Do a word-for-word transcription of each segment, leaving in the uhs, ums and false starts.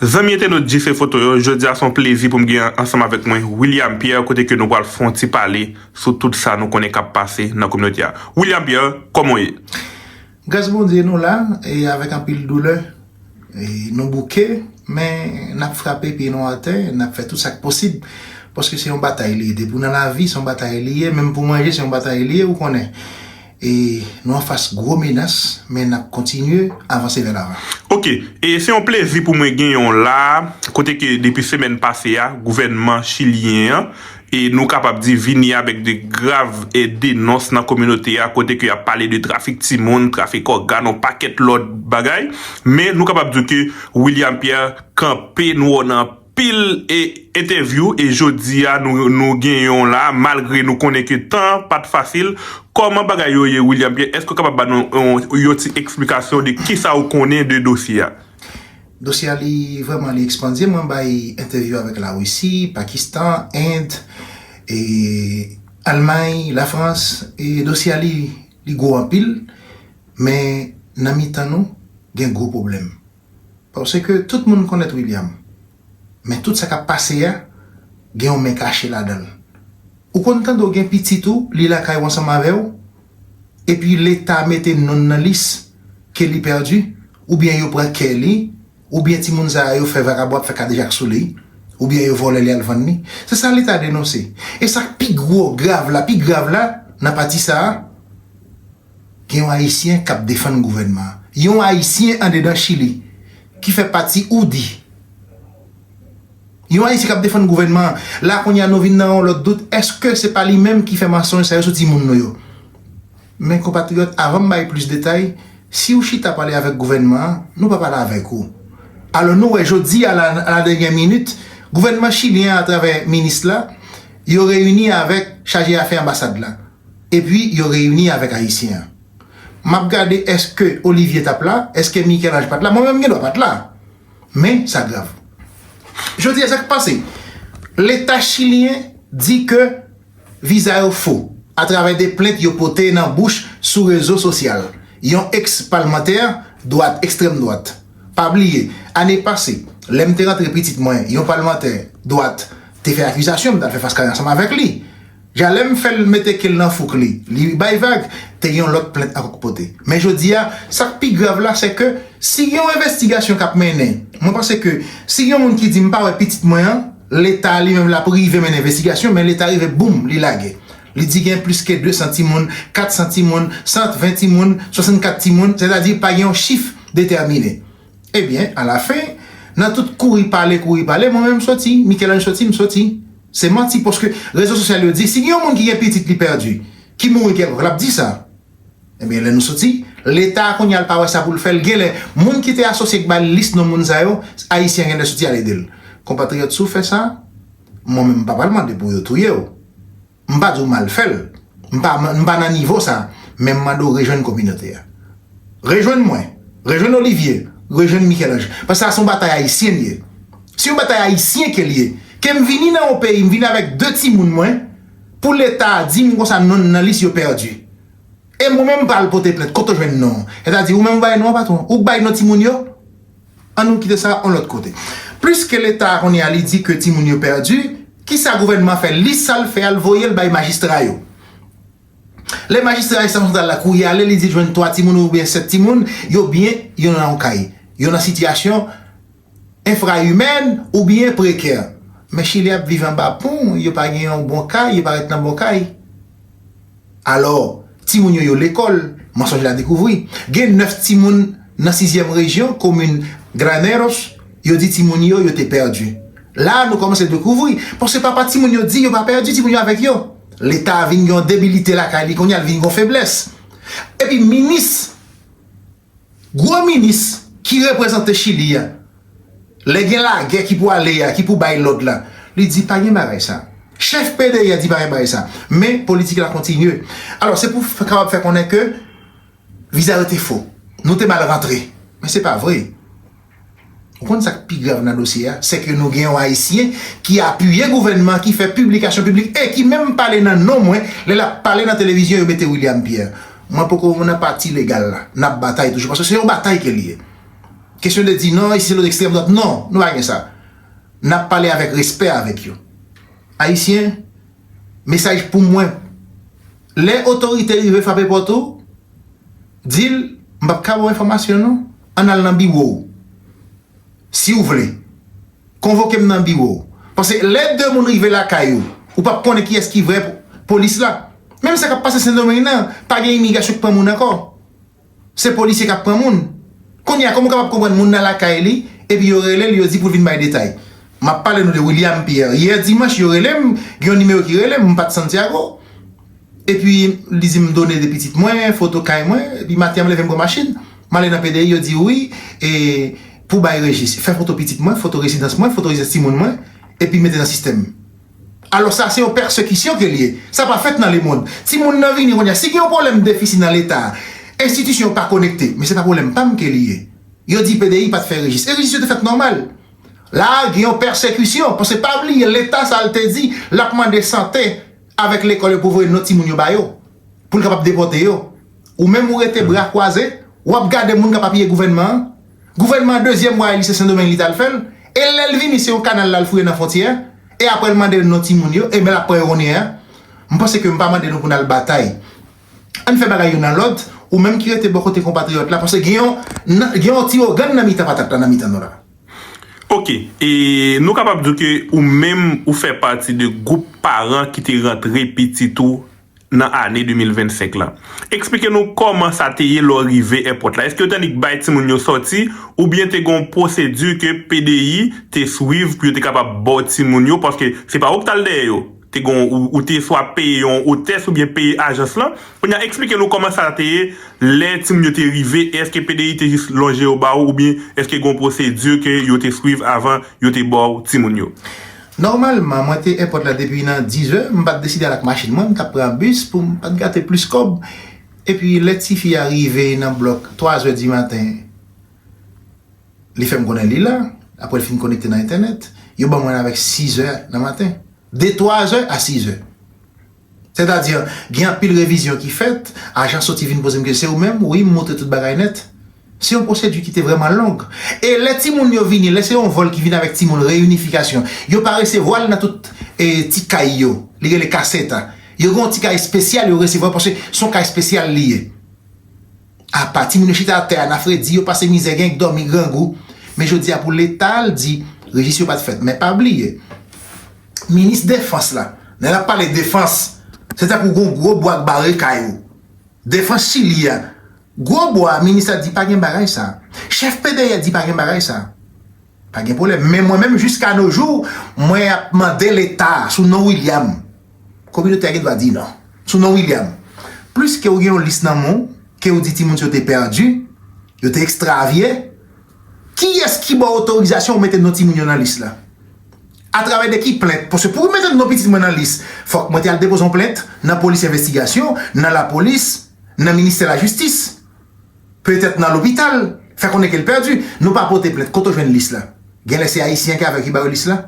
Zanmi entènot Djise Foto yo, jodi a se yon plezi pou m gen ansanm avèk mwen William Pierre, kote ke nou pral fè yon ti pale sou tout sa nou konnen k ap pase nan kominote a. William Pierre, kòman w ye? Gras Bondye nou la, e avèk anpil doulè, e nou bouke, men n ap frape pye nou atè, n ap fè tout sa k posib, paske se yon batay li ye. Depi w nan lavi, se yon batay li ye, menm pou manje, se yon batay li ye, ou konnen. E nou anfas gwo menas, men n ap kontinye avanse vè lavan. Ok, e se yon plezi pou mwen genyen w la, kote ke depi semèn pase a, gouvènman chilyen an, e nou kapab di vini avèk de grav e denons nan kominote a, kote ke y ap pale de trafik timoun, trafik ògàn, yon pakèt lòt bagay. Men nou kapab di ke William Pierre kanpe nou nan pil e entèvyou, e jodi a nou, nou genyen w la, malgre nou konnen ke tan pa t fasil. Kòman bagay yo ye, William Pierre? Èske w kapab ba nou yon, yon ti eksplikasyon de kisa w konnen de dosye a? Dosye a li vrèman li ekspandye. Mwen bay entèvyou avèk Larisi, Pakistan, End, e Almay, Lafrans. E dosye a li, li gwo anpil, men nan mitan nou, gen gwo pwoblèm. Paske tout moun konèt William. Men tout sa k ap pase a, gen yon men kache ladan l. Ou konn tande w gen pitit ou, li lakay ou ansanm avè w, epi Leta mete non l nan lis ke li pèdi, oubyen yo pran kè li, oubyen timoun sa a yo fè vakabon ap fè kadejak sou li, oubyen yo vòlè li al vann li. Se sa Leta denonse. E sa k pi gwo, grav la, pi grav la, nan pati sa a, gen yon Ayisyen k ap defann gouvènman an. Yon Ayisyen andedan Chili, ki fè pati oudi. Yon Ayisyen k ap defann gouvènman an. La kounye a nou vin nan yon lòt dout, èske se pa li menm ki fè mansonj sa yo sou timoun nou yo? Men konpatriyòt, avan m bay plis detay, si w chita pale avèk gouvènman an, nou pa pale avèk ou. Alò nou wè jodi a la, a la dènyè minit, gouvènman chilyen an atravè minis la, yo reyini avèk chaje afè anbasad la. Epi yo reyini avèk Ayisyen an. M ap gade èske Olivier t ap la, èske Michel-Ange pa t la, mwen menm m gen dwa pa t la. Men sa grav. Jodi a sa k pase? Leta chilyen di ke viza yo fo atravè de plent yo pote nan bouch sou rezo sosyal yon eks palmantè dwat, ekstrèm dwat. Pa bliye, ane pase, lè m te rantre pitit mwen, yon palmantè dwat te fè akizasyon, m t al fè fas kare ansanm avèk li. Jalè m fè l mete ke l nan fouk li, li bay vag, te gen yon lòt plent ankò k pote. Men jodi a, sa k pi grav la, se ke si gen yon envestigasyon k ap mennen, mwen panse ke si gen yon moun ki di m pa wè pitit mwen an, Leta li menm l ap rive mennen envestigasyon, men Leta rive boum, li lage. Li di gen plis ke de san timoun, kat san timoun, san ven timoun, swasannkat timoun, sètadi pa gen yon chif detèmine. Ebyen, alafen, nan tout kouri pale, kouri pale, mwen menm m soti, Michel-Ange soti, m soti. Se manti, paske rezo sosyal yo di, si gen yon moun ki gen pitit li pèdi, ki mouri kèlkonk, l ap di sa. Ebyen, lè nou soti, Leta a kounye a l pa wè sa pou l fè, l genlè, moun ki te asosye k ba l lis non moun sa yo, Ayisyen genlè soti al ede l. Konpatriyòt, si w fè sa, mwen menm m p ap al mande pou yo touye w. M pa di w m al fè l. M pa, m pa nan nivo sa. Men m mande w rejwenn kominote a. Rejwenn mwen. Rejwenn Olivier. Rejwenn Michel-Ange. Paske sa se yon batay ayisyen l ye. Se yon batay ayisyen ke l ye. Ke m vini nan yon peyi, m vini avèk de timoun mwen, pou Leta a di m konsa non nan lis yo pèdi. E mwen menm m pa al pote plent, kote w jwenn non an? Sètadi ou menm ou bay non an, patwon? Ou k bay non timoun yo? An nou kite sa yon lòt kote. Pliske Leta a kounye a li di ke timoun yo pèdi, kisa gouvènman an fè? Li sa l fè a, l voye l bay majistra yo. Lè majistra Enstans Santral la kouri ale, li di l jwenn twa timoun oubyen sèt timoun, yo byen, yo nan yon kay. Yo nan sitiyasyon enfrayimèn oubyen prekè. Men Chili ap viv anba pon, yo pa gen yon bon kay, yo pa ret nan bon kay. Alò, timoun yo, yo lekòl, mansonj la dekouvri. Gen nèf timoun nan sizyèm rejyon, komin Graneros, yo di timoun yo, yo te pèdi. La a, nou kòmanse dekouvri. Paske papa timoun yo di yo pa pèdi, timoun yo avèk yo. Leta a vin gen yon debilite lakay li, kounye a l vin gen yon feblès. Epi minis, gwo minis ki reprezante Chili a, lè gen lagè ki pou ale a, ki pou bay lòd la, li di pa gen bagay sa. Chèf P D I a di pa gen bagay sa. Men politik la kontinye. Alò, se pou f- kapab fè konnen ke viza yo te fo. Nou te mal rantre. Men se pa vre. Ou konn sa k pi grav nan dosye a? Se ke nou gen yon Ayisyen ki apiye gouvènman, ki fè piblikasyon piblik e ki menm pale nan non mwen, lè l ap pale nan televizyon, yo mete William Pierre. Mwen poko nan pati legal la. N ap batay toujou, paske se yon batay ke l ye. Kesyon de di non, isi se lòt ekstrèm dwat, non, nou pa gen sa. N ap pale avèk respè avèk yo. Ayisyen, mesaj pou mwen, lè otorite rive frape pòt ou, di l, m p ap ka ba w enfòmasyon non, ann al nan biwo w. Si w vle, konvoke m nan biwo w. Paske lè de moun rive lakay ou, ou p ap konnen kiyès ki vrè po- polis la. Menm sa k ap pase Sendomeng nan, pa gen imigrasyon k pran moun ankò. Se polisye k ap pran moun. Kounye a, kòman w kapab konprann moun nan lakay li, epi yo rele l, yo di pou l vin bay detay? M ap pale nou de William Pierre. Yè dimanch, yo rele m, gen yon nimewo ki rele m, m pa t Santiago. Epi, li di m done de pitit mwen, foto kay mwen, epi maten an, m leve m pran machin. M ale nan P D I, yo di wi, e, pou bay rejis. Fè foto pitit mwen, foto rezidans mwen, foto rezidans timoun mwen, epi mete nan sistèm. Alò sa se yon pèsekisyon ke l ye. Sa pa fèt nan lemonn. Timoun nan vini kounye a. Si gen yon pwoblèm defisi nan Leta, enstitisyon yo pa konekte. Men se pa pwoblèm pa m ke li ye. Yo di P D I pa t fè rejis. E rejis yo te fèt nòmal. La a, gen yon pèsekisyon. Paske pa bliye, Leta sa l te di, l ap mande sante avèk lekòl yo pou voye non timoun yo ba yo. Pou l kapab depòte yo. Ou menm ou rete bra kwaze, w ap gade moun k ap apiye gouvènman an. Gouvènman an dezyèm bwa li se Sendomeng li t al fè l. E lè l vini, se yon kanal l al fouye nan fwontyè. E apre l mande non timoun yo, e men l ap pran yo kounye a. M panse ke m pa mande nou pou n al batay. Ann fè bagay yo nan lòd, ou menm ki rete bò kote konpatriyòt la, paske gen yon, nan- gen yon ti ogann nan mitan patat la, nan mitan nou la. Ok, e nou kapab di ke ou menm ou fè pati de gwoup paran ki te rantre pitit ou nan ane de mil vennsenk la. Eksplike nou kòman sa te ye lè w rive èpòt la. Èske yo t annik bay timoun yo sòti, oubyen te gen yon pwosedi ke P D I te swiv pou yo te kapab ba w timoun yo, paske se pa ou ki t al dèyè yo. Te gen yon, ou, ou te swa peye yon otès oubyen peye ajans lan. Kounye a, eksplike nou kòman sa te ye lè timoun yo te rive, èske P D I te jis lonje yo ba ou, oubyen èske gen yon pwosedi ke yo te swiv avan yo te ba w timoun yo? Nòmalman, mwen te èpòt la depi nan dizè, m pa t deside al ak machin mwen, m t ap pran bis pou m pa t gate plis kòb. Epi lè tifi a rive nan blòk twazè di maten, li fè m konnen li la, apre l fin konekte nan entènèt, yo ban mwen l avèk sizè nan maten. De twazè a sizè. Sètadi, gen anpil revizyon ki fèt, ajan soti vin poze m kesyon, se ou menm? Wi, m montre tout bagay nèt. Se yon pwosedi ki te vrèman long. E lè timoun yo vini, lè se yon vòl ki vin avèk timoun, reyinifikasyon, yo pa resevwa l nan tout e, ti kay yo, li rele kaseta. Yo gen yon ti kay espesyal yo resevwa paske se yon kay espesyal li ye. Apa, timoun yo chita atè a nan fredi, yo pase mizè, gen k dòmi, grangou. Men jodi a pou Leta al di rejis yo pa t fèt. Men pa bliye, minis defans la, lè n ap pale defans, se tankou gon gwo bwa k bare kay ou. Defans Chili a, gwo bwa, minis la di pa gen bagay sa. Chèf P D I a di pa gen bagay sa. Pa gen pwoblèm. Men mwen menm jiska no jou, mwen ap mande Leta sou non William. Kominote a gen dwa di non. Sou non William. Pliske ou gen yon lis nan men w, ke ou di timoun yo te pèdi, yo te ekstravye, kiyès ki ba w otorizasyon ou mete non timoun yo nan lis la? Atravè de ki plent? Paske pou mete non pitit mwen nan lis, fòk mwen te al depoze yon plent nan polis envestigasyon, nan lapolis, nan ministè lajistis, petèt nan lopital, fè konnen ke l pèdi. Nou pa pote plent, kote w jwenn lis la? Genlè se ayisyen ki avè ki ba yo lis la.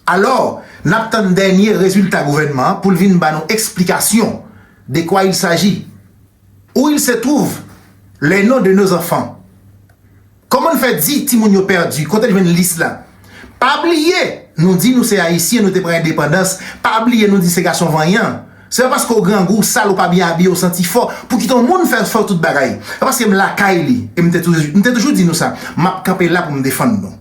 Alò, n ap tann dènye rezilta gouvènman an pou l vin ba nou eksplikasyon de quoi il s'agit. Où ils se trouvent, les noms de nos enfants? Kòman n fè di timoun yo pèdi? Kote n jwenn lis la? Pa bliye, nou di nou se ayisyen, nou te pran endepandans. Pa bliye nou di se gason vanyan. Se pa paske w grangou, w sal, ou pa byen abiye, w santi fò, pou kite yon moun fè, fè w tout bagay. Se paske m lakay li, e m te toujou, m te toujou di nou sa, m ap kanpe la pou m defann nou.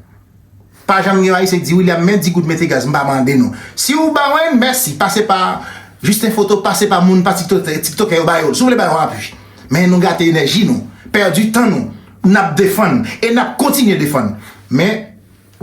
Pa janm gen yon ayisyen ki di William men di goud mete gaz, m pa mande nou. Si w ba mwen, mèsi, pase pa Justin Photo, pase pa moun, pa tiktokè, tiktokè yo ba yo l. Si w vle ba yo apui. Men nou gate enèji nou, pèdi tan nou, n ap defann, e n ap kontinye defann. Men,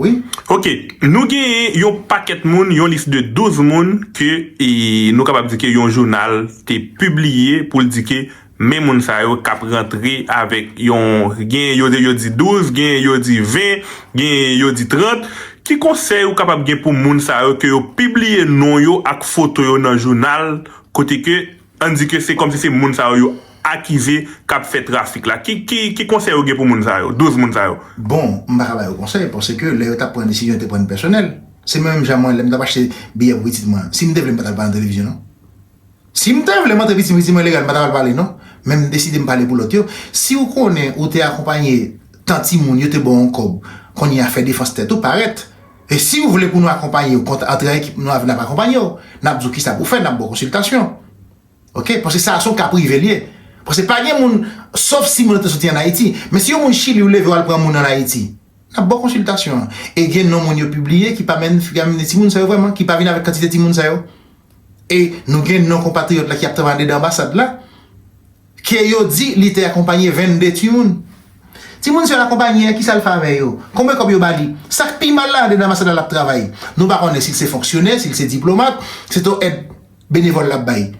wi. Ok, nou genyen yon pakèt moun, yon lis de douz moun ke e, nou kapab di ke yon jounal te pibliye pou l di ke men moun sa yo k ap rantre avèk yon, gen yo, yo di douz, gen yo di ven, gen yo di trant. Ki konsèy ou kapab gen pou moun sa yo ke yo pibliye non yo ak foto yo nan jounal, kote ke, ann di ke se kòmsi se moun sa yo yo akize k ap fè trafik la? Ki, ki, ki konsèy ou gen pou moun sa yo, douz moun sa yo? Bon, m pa ka ba yo konsèy, paske lè yo t ap pran desizyon, yo te pran l pèsonèl. Se menm jan mwen, lè m t ap achte biyè pou pitit mwen, si m te vle, m pa t al pale nan televizyon, non. Si m te vle, m antre pitit mwen, pitit mwen legal, m pa t ap al pale, non. Men m deside m pale pou lòt yo. Si w konnen ou te akonpanye tan timoun, yo te ba w yon kòb. Kounye a fè defans tèt ou parèt. E si w vle pou nou akonpanye w, kont antre an ekip nou avè n ap akonpanye w, n ap di w kisa pou w fè, n ap ba w konsiltasyon. Oke? Paske sa a se yon ka prive l ye. Paske pa gen moun, sòf si moun nan te soti ann Ayiti. Men si yon moun Chili ou leve w al pran moun ann Ayiti, n ap ba w konsiltasyon an. E gen non moun yo pibliye ki pa menm, ki pa menm de timoun sa yo vrèman, ki pa vin avèk kantite timoun sa yo. E nou gen non konpatriyòt la ki ap travay andedan anbasad la, ke yo di li te akonpanye vennde timoun. Timoun sa yo l akonpanye a, kisa l fè avè yo? Konbyen kòb yo ba li? Sa k pi mal la, andedan anbasad la l ap travay. Nou pa konnen si l se fonksyonè, si l se diplomat, se t on èd benevòl l ap bay.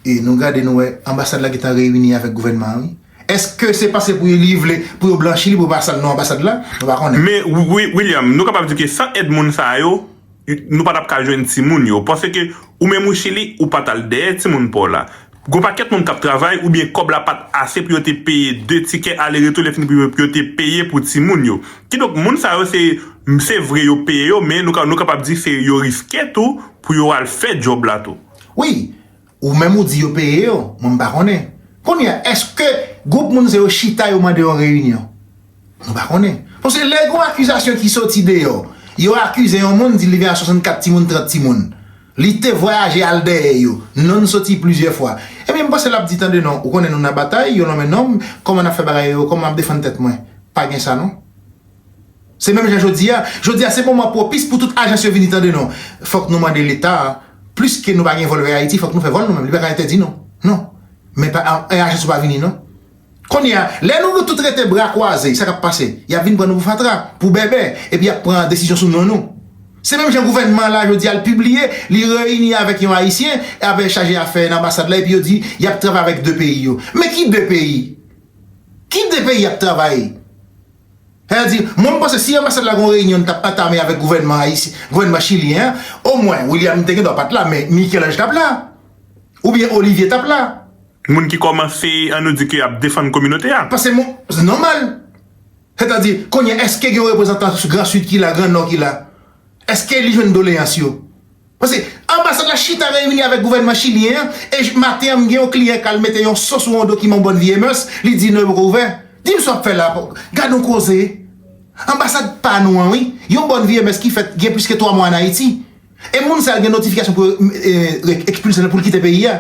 E nou gade, nou wè anbasad la gentan reyini avèk gouvènman an, wi. Èske se paske pou li vle pou yo blanchi li, pou yo pa sal non anbasad la? Nou pa konnen. Men, wi, William, nou kapab di ke san èd moun sa yo, nou pa t ap ka jwenn timoun yo. Paske ou menm ou Chili, ou pa t al dèyè timoun pa w la. Gon pakèt moun k ap travay, oubyen kòb la pa t ase pou yo te peye de tikè ale retou, lè fini pou yo, pou yo te peye pou timoun yo. Kidonk, moun sa yo, se, se vre yo peye yo, men nou ka, nou kapab di se yo riske tou pou yo al fè djòb la tou. Wi, ou menm ou di yo peye yo, mwen m pa konnen. Kounye a, èske gwoup moun sa yo chita yo mande yon reyinyon? Nou pa konnen. Paske lè gon akizasyon ki soti deyò, yo akize yon moun, di li gen a swasannkat timoun, trant timoun. Li te vwayaje al dèyè yo. Non l soti plizyè fwa. Ebyen, m panse l ap di, tande non, ou konnen nou nan batay, yo nonmen non m, kòman n ap fè bagay yo, kòman m ap defann tèt mwen? Pa gen sa non. Se menm jan jodi a. Jodi a, se moman pwopis pou tout ajans yo vini, tande non. Fòk nou mande Leta, pliske nou pa gen vòl vè Ayiti, fòk nou fè vòl nou menm. Li pa ka entèdi nou. Non. Men pa, e ajans yo pa vini non. Kounye a, lè nou tout rete bra kwaze, sa k ap pase? Y ap vin pran nou pou fatra, pou bèbè, epi y ap pran desizyon sou non nou. Se menm jan gouvènman an la, jodi a, l pibliye, li reyini avèk yon Ayisyen, avèk chaje afè nan anbasad la, epi yo di, y ap travay avèk de peyi yo. Men ki de peyi? Ki de peyi y ap travay? Sa vle di, mwen, m panse si anbasad la gon reyinyon, l t ap antame avèk gouvènman ayisyen, gouvènman chilyen an, omwen, William te gen dwa pa t la, men Michel-Ange t ap la. Oubyen Olivier t ap la. Moun ki kòmanse, an nou di ke ap defann kominote a. Paske mon, se nòmal. Sètadi, kounye a, èske gen yon reprezantan Gran Sid ki la, Gran Nò ki la? Èske li jwenn doleyans yo? Paske anbasad la chita reyini avèk gouvènman chilyen an, e j-, maten an, m gen yon kliyan k al mete yon so sou yon dokiman Bòn Vi e Mès, li di non, yo poko ouvè. Di m sa w ap fè la, gad yon koze. Anbasad pa nou an, wi. Yon Bòn Vi e Mès ki fèt gen plis ke twa mwa ann Ayiti. E moun sa yo gen notifikasyon pou yo, e, ekspilse l, pou l kite peyi a.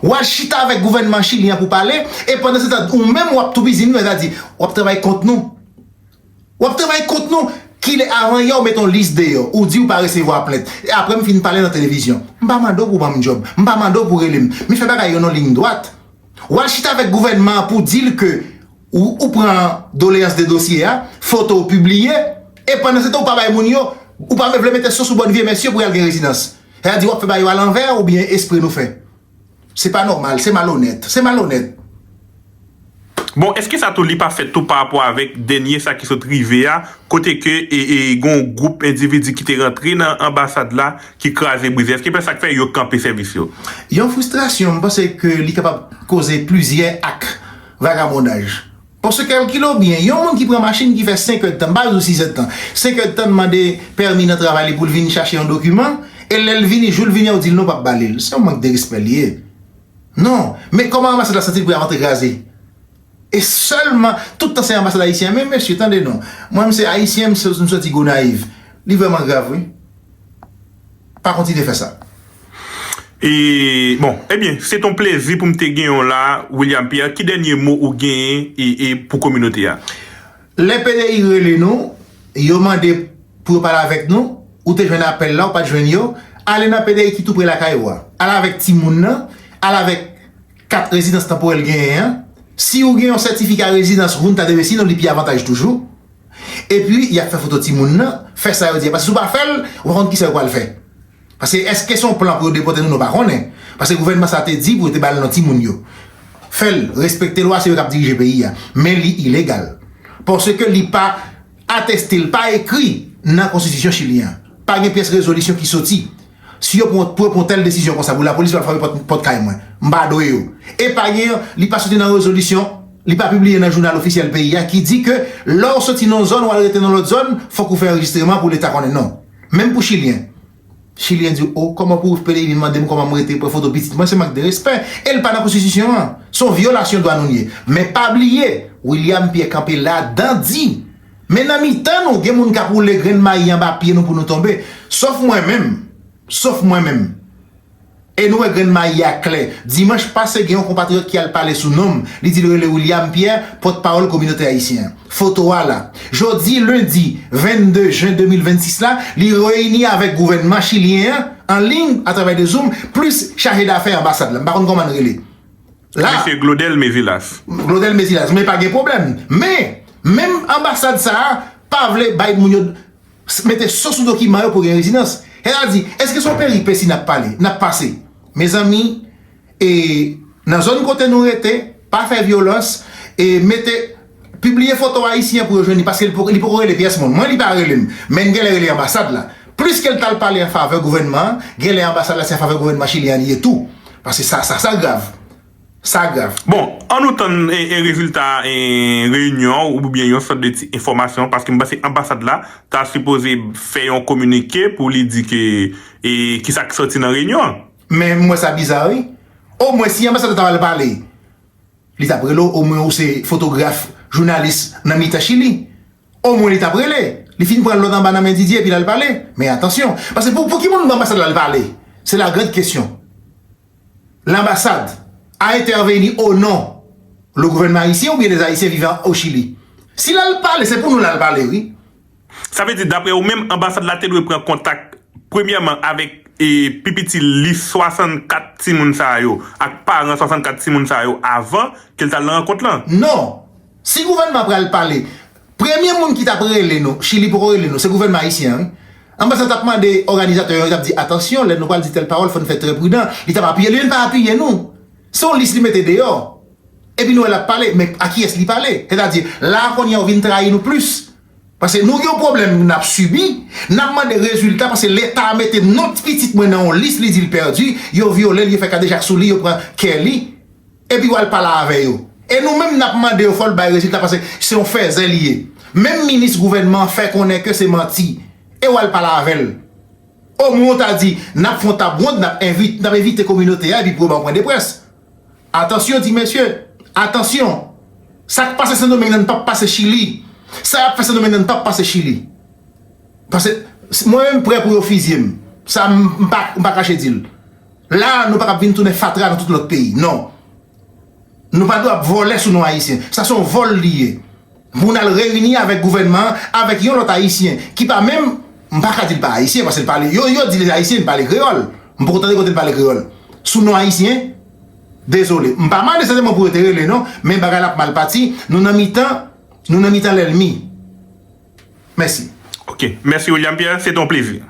W al chita avèk gouvènman chilyen an pou pale, e pandansetan, ou menm w ap toupizi nou, sètadi, w ap travay kont nou. W ap travay kont nou. Kilè avan yè w met yon lis deyò, ou di w pa resevwa plent. E apre m fin pale nan televizyon. M pa mande w pou ban m djòb. M pa mande w pou rele m. Men fè bagay yo nan liy dwat. W al chita avèk gouvènman an pou di l ke ou, ou pran doleyans de dosye a, foto w pibliye, e pandansetan ou pa bay moun yo, ou pa vle mete so sou Bòn Vi e Mès yo pou y al gen rezidans. Sètadi w ap fè bagay yo alanvè oubyen espre nou fè? Se pa nòmal, se malonèt, se malonèt. Bon, èske sa tou li pa fèt tou pa rapò avèk dènye sa ki sot rive a, kote ke e, e, gon gwoup endividi ki te rantre nan anbasad la, ki kraze brize? Èske pa sa k fè yo kanpe sèvis yo? Yon fristrasyon, m panse ke li kapab koze plizyè ak vagabondaj. Paske kalkile w byen, yon moun ki pran machin ki fè senk èdtan, m pa di w sis èdtan, senk èdtan mande pèmi nan travay li pou l vin chache yon dokiman, e lè l vini, jou l vini a, ou di l non, p ap ba li l. Se yon mank de respè li ye. Non, men kòman anbasad la santi l pou y ap antre kraze? E sèlman, tout tan se anbasad ayisyen an, men mesye, tande non. Mwen, m se ayisyen, m se, m soti Gonayiv. Li vrèman grav, wi. Pa kontinye fè sa. E, bon, ebyen, se t on plezi pou m te genyen w la, William Pierre. Ki dènye mo ou genyen e, e pou kominote a? Lè P D I rele nou, yo mande pou yo pale avèk nou, ou te jwenn apèl la, ou pa t jwenn yo, ale nan P D I ki tou pre lakay ou a. Al avèk timoun nan, al avèk kat rezidans tanporèl genyen an. Si ou gen yon sètifika rezidans Junta de Vecinos, li pi avantaj toujou. Epi, y ap fè foto timoun nan, fè sa yo di a. Paske si w pa fè l, ou pa konn kisa yo pral fè. Paske èske se yon plan pou yo depòte nou, nou pa konnen. Paske gouvènman sa te di pou yo te ba l non timoun yo. Fè l, respekte lwa, se yo k ap dirije peyi a. Men li ilegal. Paske li pa ateste, li pa ekri nan konstitisyon chilyen an. Pa gen pyès rezolisyon ki soti. Si yo pran, pou yo pran tèl desizyon konsa pou lapolis pral frape pòt, pòt kay mwen, m pa dwe yo. E pa gen, li pa soti nan rezolisyon, li pa pibliye nan jounal ofisyèl peyi a ki di ke lè w soti nan yon zòn, w al rete nan lòt zòn, fòk ou fè anrejistreman pou Leta konnen. Non. Menm pou chilyen. Chilyen di, o, kòman pou w pede vin mande m kòman m rete, pran foto pitit mwen, se mank de respè. E l pa nan konstitisyon an. Se yon vyolasyon dwa nou l ye. Men pa bliye, William Pierre kanpe la, dan di. Men nan mitan nou, gen moun k ap woule grenn mayi anba pye nou pou nou tonbe. Sof mwen menm. Sof mwen menm. E nou wè grenn mayi a klè. Dimanch pase, gen yon konpatriyòt ki al pale sou non m. Li di l rele William Pierre, pòtpawòl kominote ayisyen an. Foto a la. Jodi lendi vennde jen de mil vennsis la, li reyini avèk gouvènman chilyen an, an liy, atravè de Zoom, plis chaje dafè anbasad la. M pa konn kòman l rele. La, Mesye Glodel Mezilas. Glodel Mezilas, men pa gen pwoblèm. Men, menm anbasad sa a pa vle bay moun yo s- mete so sou dokiman yo pou gen rezidans. Sètadi, èske se yon peripesi n ap pale, n ap pase? Mezanmi, e nan zòn kote nou rete, pa fè vyolans, e mete, pibliye foto ayisyen pou yo jwenn li, paske li poko, li poko rele pyès moun. Mwen, li pa rele m, men l genlè rele anbasad la. Plis ke l t al pale an favè gouvènman an, genlè anbasad la se an favè gouvènman chilyen an li ye tou. Paske sa, sa, sa grav. Sa grav. Bon, ann nou tann e, e rezilta e, reyinyon an oubyen yon sòt de ti enfòmasyon, paske m panse anbasad la ta sipoze fè yon kominike pou li di ke e, kisa k sòti nan reyinyon an. Men m wè sa biza, wi. Omwen, si anbasad la ta pral pale, li t ap rele w, omwen ou se fotograf, jounalis nan mitan Chili. Omwen li t ap rele. Li fin pran lòd anba nan men Didier epi l al pale. Men atansyon. Paske pou, pou ki moun anbasad la al pale? C'est la grande question. L'ambassade a intervenu au nom le gouvernement haïtien ou bien les Haïtiens vivant au Chili? Si l al pale, se pou nou l al pale, wi. Sa vle di, daprè ou menm, anbasad la te dwe pran kontak, premyèman, avèk e, pi piti lis swasannkat timoun sa yo, ak paran swasannkat timoun sa yo, avan ke l t al nan rankont lan? Non. Si gouvènman pral pale, premye moun ki t ap rele nou, Chili poko rele nou, se gouvènman ayisyen an, wi. Anbasad t ap mande òganizatè yo, yo t ap di, atansyon, lè nou pral di tèl pawòl, fò n fè trè pridan. Li t ap apiye, li menm pa apiye nou. Se yon lis li mete deyò. Epi nou wè l ap pale, men a kiyès li pale? Sètadi, la a kounye a ou vin trayi nou plis. Paske nou gen yon pwoblèm n ap sibi, n ap mande rezilta, paske Leta mete non pitit mwen nan yon lis, li di l pèdi, yo vyole l, yo fè kadejak sou li, yo pran kè li. Epi w al pale avè yo. E nou menm n ap mande yo fò l bay rezilta, paske se yon fèzè li ye. Menm minis gouvènman an fè konnen ke se manti. E w al pale avè l. Omwen w ta di, n ap fè yon tab wonn, n ap envit, n ap envite kominote a, epi pou yo ba w pwen de près. Atansyon, ti mesye, atansyon. Sa k pase Sendomeng nan p ap pase Chili. Sa y ap fè Sendomeng nan p ap pase Chili. Paske s- mwen menm prè pou yo fizye m. Sa m m pa, m pa kache di l. La, nou pa kab vin tounen fatra nan tout lòt peyi. Non. Nou pa dwe ap vòlè sou non ayisyen. Sa se yon vòl li ye. Pou n al reyini avèk gouvènman an, avèk yon lòt ayisyen, ki pa menm, m pa ka di l pa ayisyen, paske l pale, yo, yo di l ayisyen, l pale kreyòl. M poko tande kote l pale kreyòl. Sou non ayisyen, dezole. M pa mande sètènman pou yo te rele non, men bagay la ap mal pati, nou nan mitan, nou nan mitan lènmi. Mèsi. Ok, mèsi William Pierre, se te yon plezi.